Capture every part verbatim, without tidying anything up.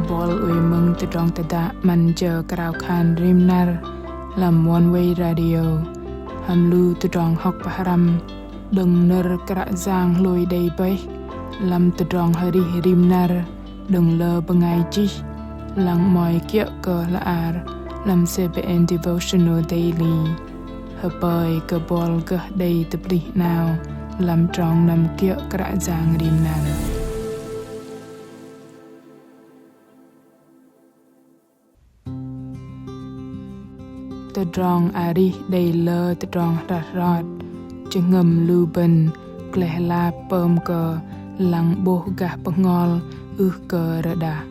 Bol ơi mơ̆ng tơdrong tơdă 'Măn jơ krao khan rim năr lăm Oneway Radio hăm lu tơdrong hŏk pơhrăm đơ̆ng nơ̆r Kră Yang hlôi đei bơih lăm tơdrong arih rim năr đơ̆ng lơ bơngai chih, lăng mơ̆i kiơ̆ kơ hla ar lăm C B N Devotional Daily. Hơpơi kơ bol gơh đei tơplih 'nao lăm trong năm kiơ̆ Kră Yang rim năr. Tơdrong arih đei lơ tơdrong hrăt hrot, jơhngơ̆m lu bơ̆n gleh lap pơm kơ lăng 'bôh gah bơhngol ưh kơ rơđăh.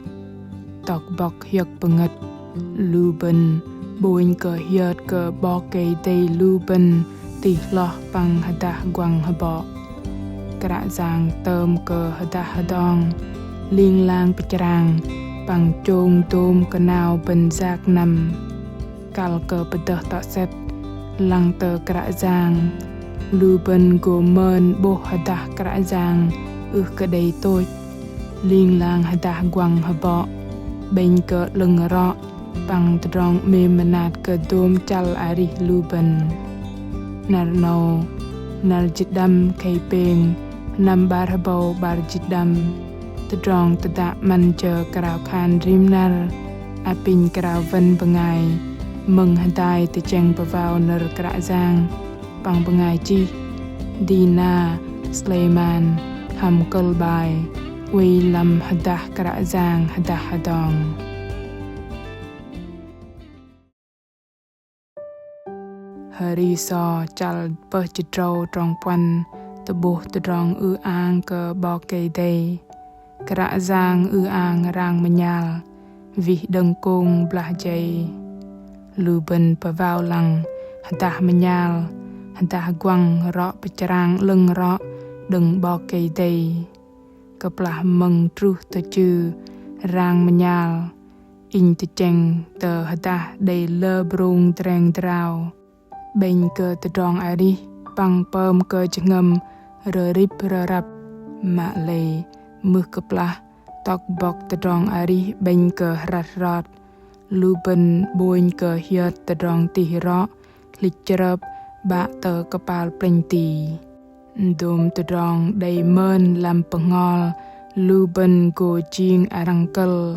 Tŏk bŏk hiơ̆k pơngơ̆t, lu bơ̆n 'bônh kơ hiơt kơ 'Bok Kei-Dei lu bơ̆n tih hloh păng hơdah guăng hơbŏ. Kră Yang tơm kơ hơdah hơdong ling lang pơchrang păng chông dôm kơnao bơ̆n yak năm. Kăl kơ pơdơh tŏ sĕt lăng tơ Kră Yang, lu bơ̆n gô mơn 'bôh hơdah Kră Yang ưh kơ đei tôch. Ling lang hơdah guăng hơbŏ 'bĕnh kơ 'lơ̆ng rŏ păng tơdrong 'mêm mơnat kơ dôm chăl arih lu bơ̆n. Năr 'nâu, năr jĭt đăm khei pêng, sơnăm 'bar hơbâu 'bar jĭt đăm, tơdrong tơdă 'Măn jơ krao khan rim năr apinh krao wăn bơngai mơ̆ng hơdai tơchĕng pơwao nơ̆r Kră Yang păng bơngai chih Dina Sleiman hăm kơ̆l bai Oei lăm hơdah Kră Yang hơdah hơdong. Hơri So chăl pơh jĭt tơdrâu trong puăn tơ'bôh tơdrong ư-ang kơ 'Bok Kei-Dei. Kră Yang ư-ang rang mơnhal wih đơ̆ng kông blah jei. Lu bơ̆n pơwao lăng hơdah mơnhal, hơdah guăng rŏ pơchrang 'lơ̆ng rŏ đơ̆ng 'Bok Kei-Dei. Kơplah mơ̆ng truh tơ chư rang mơnhal, inh tơchĕng tơ hơdah đei lơ brông dreng drao. 'Bĕnh kơ tơdrong arih păng pơm kơ jơhngơ̆m rơrĭp rơrăp, mă lei mưh kơplah tŏk bŏk tơdrong arih 'bĕnh kơ hrăt hrot, lu bơ̆n 'bônh kơ hiơt tơdrong tih rŏ hlĭch chrơp 'Bă tơ kơpal plĕnh ti. Dôm tơdrong đei mơn lăm bơhngol lu bơ̆n gô jing arăng kơ̆l,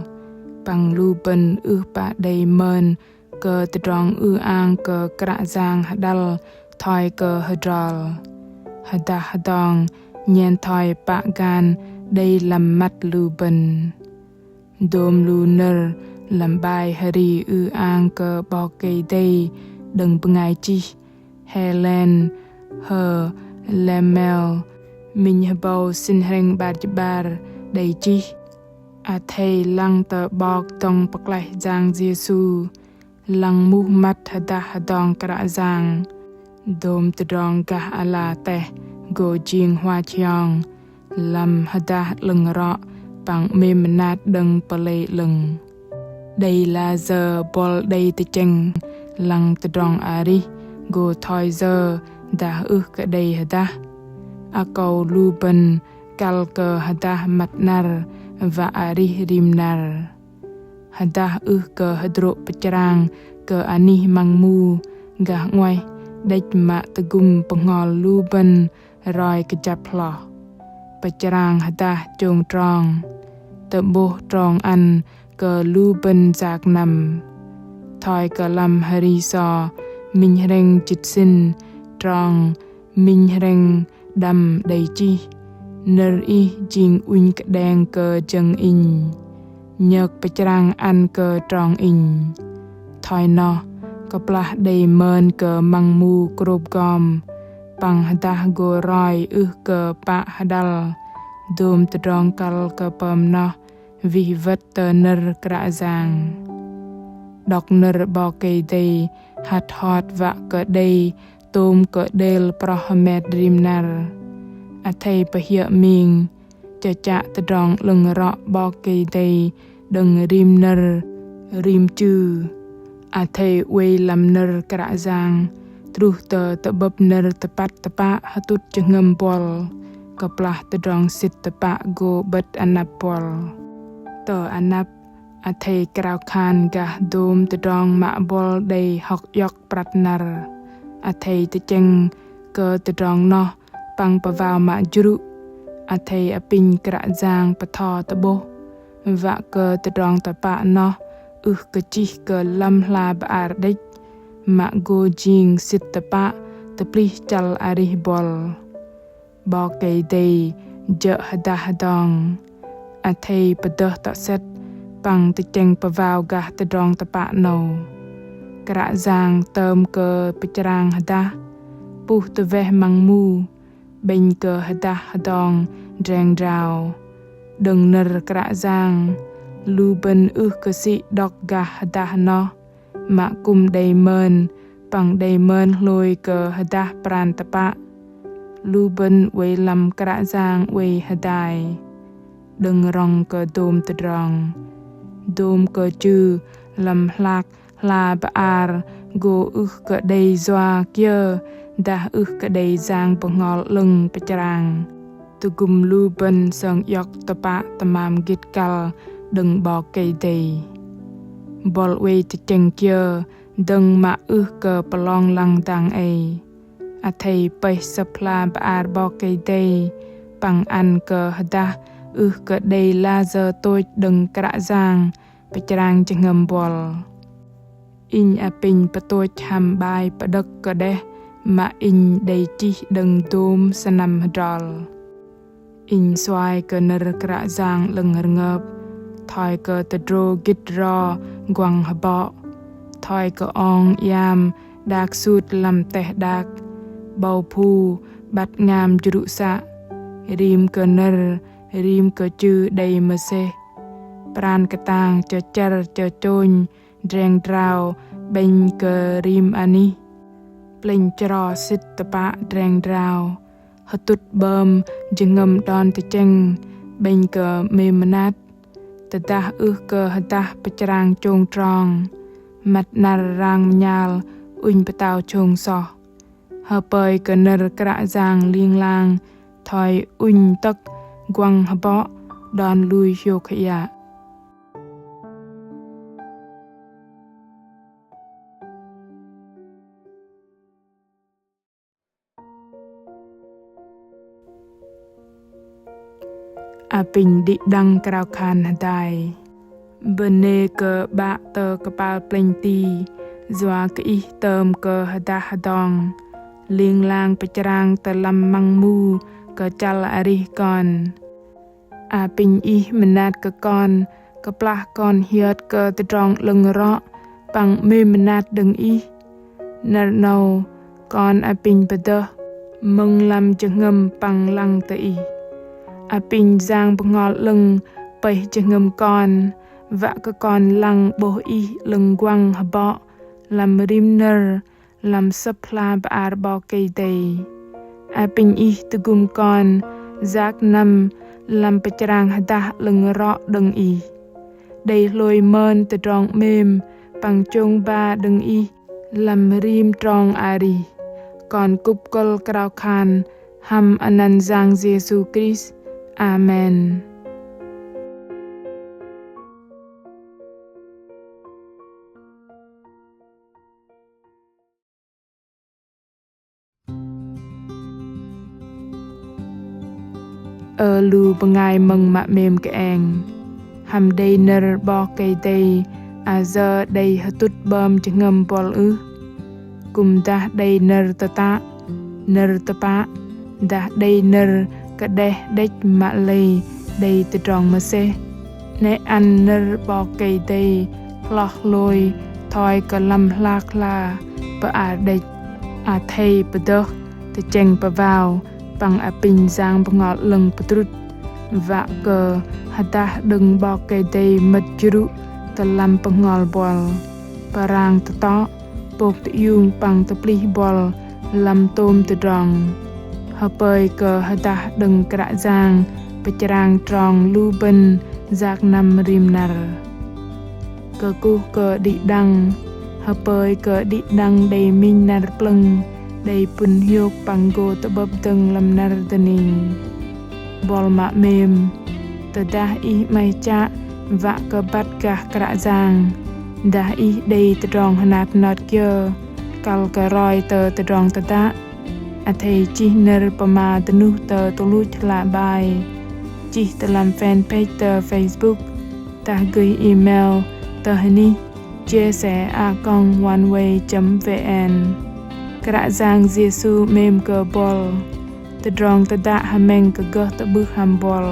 păng lu bơ̆n ưh pă đei mơn kơ tơdrong ư-ang kơ Kră Yang hơđăl thoi kơ hơdrol. Hơdah hơdong nhen thoi pă gan đei lăm măt lu bơ̆n. Dôm lu nơ̆r lăm bai hơri ư-ang kơ 'Bok Kei-Dei đơ̆ng bơngai chih Helen H. Lemmel, minh hơbâu sĭn hrĕng 'bar jĭt 'bar đei chih: Athei lăng tơ 'Bok dŏng pơklaih Yang Yêsu, lăng muh măt hơdah hơdong Kră Yang, dôm tơdrong gah ala teh gô jing huach hiong lăm hơdah 'lơ̆ng rŏ păng 'mêm mơnat đơ̆ng pơlei 'lơ̆ng. Đei la yơ bol đei tơchĕng lăng tơdrong arih gô thoi yơ dah ưh kơ đei hơdah? Akâu lu bơ̆n kăl kơ hơdah măt 'năr wă arih rim năr. Hơdah ưh kơ hơdrô̆ pơchrang kơ anih măng mu, gah 'nguaih đĕch mă tơgŭm bơhngol lu bơ̆n roi kơjăp hloh. Pơchrang hơdah chông trong, tơ'bôh trong ăn kơ lu bơ̆n yak năm. Thoi kơ lăm Hơri So minh hrĕng jĭt sĭn trong minh hrĕng đăm đei chih: Nơ̆r Ih jing ŭnh kơđeng kơ jơ̆ng inh, nhơk pơchrang ăn kơ trong inh. Thoi noh, kơplah đei mơn kơ măng mu krôp gom păng hơdah gô roi ưh kơ pă hơđăl, dôm tơdrong kăl kơ pơm noh wih wơ̆t tơ nơ̆r Kră Yang. Đŏk nơ̆r 'Bok Kei-Dei hăt hot wă kơ đei tôm kơ đêl proh hơmet rim năr. Athei pơhiơ̆ ming, chơchă tơdrong 'lơ̆ng rŏ 'Bok Kei-Dei đơ̆ng rim nơ̆r rim chư. Athei oei lăm nơ̆r Kră Yang truh tơ tơ'bơ̆p nơ̆r tơpăt tơpă hơtŭt jơhngơ̆m bol, kơplah tơdrong sĭt tơpă gô 'bơ̆t anăp bol. Tơ anăp Athei krao khan gah dôm tơdrong mă buăl đei hŏk iŏk prăt năr. Athei tơchĕng kơ tơdrong noh păng pơvao mă jrŭ. Athei apinh Kră Yang pơtho tơ'bôh. Wă kơ tơdrong tơpă noh ưh kơ chih kơ lăm hla bơar đĕch, mă gô jing sĭt tơpă tơplih chăl arih buăl. 'Bok Kei-Dei jơ̆ hơdah hơdong. Athei pơdơh tŏ sĕt păng tơchĕng pơvao gah tơdrong tơpă 'nâu. Kră Yang tơm kơ pơchrang hơdah, puh tơweh măng mu, 'bĕnh kơ hơdah hơdong dreng drao. Đơ̆ng nơ̆r Kră Yang, lu bơ̆n ưh kơ sĭ đŏk gah hơdah noh, mă kư̆m đei mơn păng đei mơn hlôi kơ hơdah pran tơpă. Lu bơ̆n oei lăm Kră Yang oei hơdai. Đơ̆ng rŏng kơ dôm tơdrong, dôm kơ chư lăm hlak hla bơar gô ưh kơ đei yua kiơ dah ưh kơ đei Yang Bơhngol 'Lơ̆ng pơchrang. Tơgŭm lu bơ̆n sơng iŏk tơpă tơmam gĭt kăl đơ̆ng 'Bok Kei-Dei. Buăl oei tơchĕng kiơ dơ̆ng mă ưh kơ pơlong lăng dang ei. Athei pơih Sơ̆p hla bơar 'Bok Kei-Dei păng ăn kơ hơdah ưh kơ đei layơ tôch đơ̆ng Kră Yang pơchrang jơhngơ̆m buăl. Inh apinh pơtôch hăm 'bai pơđơ̆k kơ đeh mă inh đei chih đơ̆ng dôm sơnăm hơdrol. Inh suai kơ nơ̆r Kră Yang 'lơ̆ng rơngơp, thoi kơ tơdrô gĭt ro guăng hơbŏ, thoi kơ ong iam đak sut lăm teh đak, 'bâu phu 'băt ngam jrŭ să, rim kơ nơ̆r, rim kơ chư đei mơsêh, pran kơtang chơchĕr chơchônh dreng drao 'bĕnh kơ rim anih. Plĕnh chro sĭt tơpă dreng drao, hơtŭt 'bơm jơhngơ̆m đon tơchĕng 'bĕnh kơ 'mêm mơnat. Tơdah ưh kơ hơdah pơchrang chông trong, măt 'năr rang mơnhal ŭnh pơtao chông soh. Hơpơi kơ nơ̆r Kră Yang ling lang thoi ŭnh tơ̆k guăng hơbŏ đon lui hiôk hơiă. Apinh đĭ đăng krao khan hơdai. Bơnê kơ 'Bă tơ kơpal plĕnh ti, yua kơ Ih tơm kơ hơdah hơdong, ling lang pơchrang tơ lăm măng mu kơ chăl arih kon. Apinh Ih mơnat kơ kon, kơplah kon hiơt kơ tơdrong 'lơ̆ng rŏ păng 'mêm mơnat đơ̆ng Ih. Năr 'nâu, kon apinh pơdơh mơ̆ng lăm jơhngơ̆m păng lăng tơ Ih. Apinh Yang Bơhngol 'Lơ̆ng pơih jơhngơ̆m kon, wă kơ kon lăng 'bôh Ih 'lơ̆ng guăng hơbŏ lăm rim nơ̆r, lăm Sơ̆p hla bơar 'Bok Kei-Dei. Apinh Ih tơgŭm kon yak năm lăm pơchrang hơdah 'lơ̆ng rŏ đơ̆ng Ih, đei hlôi mơn tơdrong 'mêm păng chông ba đơ̆ng Ih lăm rim trong arih. Kon kŭp kơ̆l krao khan hăm anăn Yang Yêsu Krist. Amen. Ơ lu bơngai mơ̆ng mă 'mêm kơeng, hăm đei nơ̆r 'Bok Kei-Dei ayơ đei hơtŭt 'bơm jơhngơ̆m buăl ưh? Kư̆m dah đei nơ̆r tơtă, nơ̆r tơpă, dah đei nơ̆r kơđeh đĕch mă lei đei tơdrong mơsêh. 'Nĕ ăn nơ̆r 'Bok Kei-Dei hloh hlôi thoi kơ lăm hlak hla bơar đĕch. Athei pơdơh, tơchĕng pơwao păng apinh Yang Bơhngol 'Lơ̆ng pơdrŭt, wă kơ hơdah đơ̆ng 'Bok Kei-Dei mơ̆t jrŭ tơ lăm bơhngol buăl, pơrang tơtŏ, pôk tơiung păng tơplih buăl lăm tôm tơdrong. Hơpơi kơ hơdah đơ̆ng Kră Yang pơchrang trong lu bơ̆n yak năm rim năr. Kơkuh kơ đĭ đăng, hơpơi kơ đĭ đăng đei minh năr plơ̆ng, đei pŭn hiôk păng gô tơ'bơ̆p dơ̆ng lăm năr dơning. Buăl mă 'mêm, tơdah ih 'maih chă wă kơ băt gah Kră Yang. Dah ih đei tơdrong hơnat hơnot kiơ kăl kơ roi tơ tơdrong tơdă, athei chih nơ̆r pơma dơnuh tơ tơluch hla bơar, chih tơ lăm fanpage tơ Facebook, dah gơih email tơ hơnih J S A a còng oneway chấm V N. Kră Yang Yêsu 'mêm kơ buăl. Tơdrong tơdă hơmĕng kơ gơh tơ'bưh hăm buăl.